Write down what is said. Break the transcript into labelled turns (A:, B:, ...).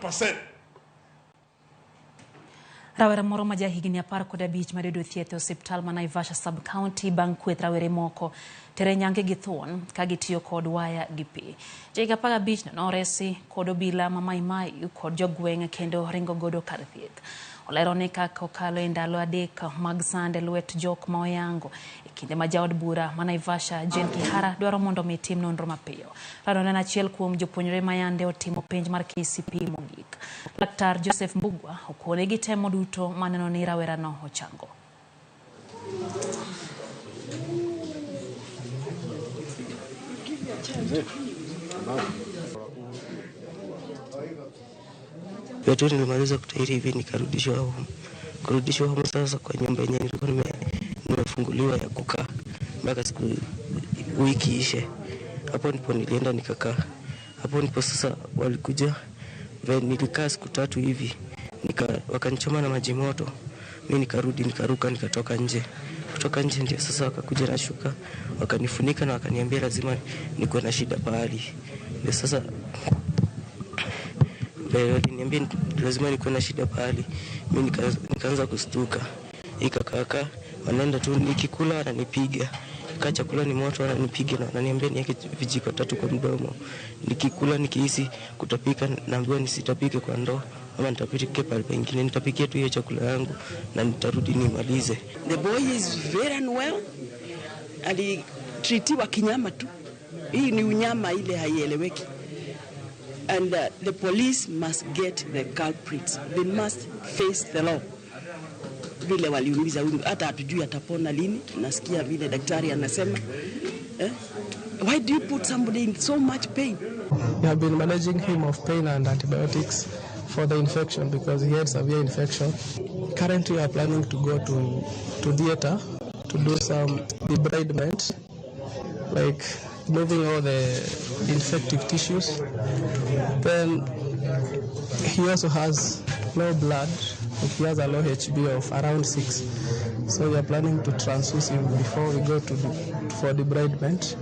A: 100%.
B: Rawera moro ma jahigni 15 mar yudo thieth e osiptal ma Naivasha sub-county bang' kweth rawere moko tere nyange gi thuon ka gitiyo kod waya gi pi. Jahiga 15 no noresi kod obila ma Mai Mai kod jogweng' kendo ringo godo kar thieth. Olero ni kaka okalo e ndalo 3 mag sand e lwet jok ma oyango e kinde ma jaod bura ma Naivasha Jane Kihara dwaro mondo mi tim nonro mapiyo. Rarono en achiel kuom jopuonjre ma yande otimo penj mar KCPE mogik. Laktar Joseph Mbugua okone gi temo duto maneno ni rawerano ochango.
C: Tu nilimaliza kutahiri hivi nikarudishwa home. Kurudishwa home sasa kwa nyumba yenyewe nilikuwa nimefunguliwa ya kukaa mpaka siku wiki ishe. Hapo ndipo nilienda nikakaa. Hapo ndipo sasa walikuja, nilikaa siku 3 hivi, wakanichoma na maji moto. Mimi nikarudi nikaruka nikatoka nje. Kutoka nje ndio sasa wakakuja na shuka, wakanifunika na wakaniambia lazima nikuwe na shida pahali. Ndio sasa waliniambia lazima nikuwe na shida pahali. Mimi nikaanza kustuka. Ikakaka wanaenda tu nikikula wananipiga. Kaa chakula ni moto wananipiga na wananiambia niweke vijiko 3 kwa mdomo. Nikikula nikihisi kutapika naambiwa nisitapike kwa ndoo ama nitapike pale pengine, nitapikia tu hiyo chakula yangu na nitarudi nimalize.
D: The boy is very unwell. Alitreatiwa kinyama tu. Hii ni unyama ile haieleweki. And the police must get the culprits. They must face the law. Vile waliumiza huyu, hata hatujui atapona lini. Nasikia vile daktari anasema. Why do you put somebody in so much pain?
E: We have been managing him of pain and antibiotics for the infection because he had severe infection. Currently we are planning to go to theater to do some debridement, like removing all the infective tissues. Then he also has low blood. He has a low HB of around 6. So we are planning to transfuse him before we go for debridement.